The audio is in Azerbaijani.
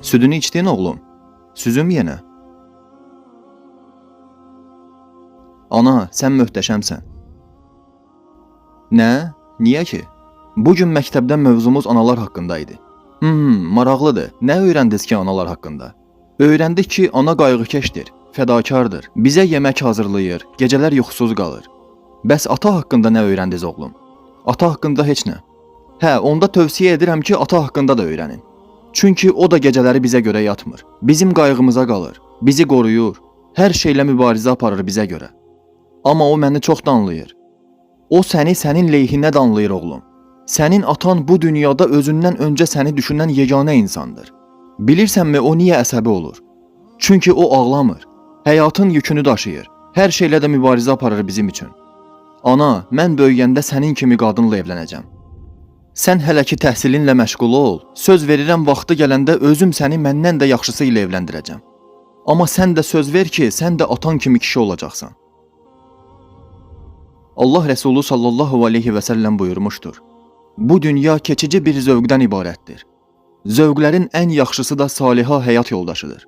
Südünü içdin oğlum? Süzüm yenə. Ana, sən möhtəşəmsən. Nə? Niyə ki? Bu gün məktəbdə mövzumuz analar haqqında idi. Maraqlıdır. Nə öyrəndiniz ki analar haqqında? Öyrəndik ki, ana qayğıkeşdir, fədakardır. Bizə yemək hazırlayır, gecələr yuxusuz qalır. Bəs ata haqqında nə öyrəndiniz oğlum? Ata haqqında heç nə. Hə, onda tövsiyə edirəm ki, ata haqqında da öyrənin. Çünki o da gecələri bizə görə yatmır. Bizim qayğımıza qalır, bizi qoruyur. Hər şeylə mübarizə aparır bizə görə. Amma o məni çox danlayır. O səni sənin leyhinə danlayır oğlum. Sənin atan bu dünyada özündən öncə səni düşünən yeganə insandır. Bilirsənmi o niyə əsəbi olur? Çünki o ağlamır. Həyatın yükünü daşıyır. Hər şeylə də mübarizə aparır bizim üçün. Ana, mən böyüyəndə sənin kimi qadınla evlənəcəm. Sən hələ ki təhsilinlə məşğul ol, söz verirəm vaxtı gələndə özüm səni məndən də yaxşısı ilə evləndirəcəm. Amma sən də söz ver ki, sən də atan kimi kişi olacaqsan. Allah Resulü sallallahu aleyhi və səlləm buyurmuşdur. Bu dünya keçici bir zövqdən ibarətdir. Zövqlərin ən yaxşısı da saliha həyat yoldaşıdır.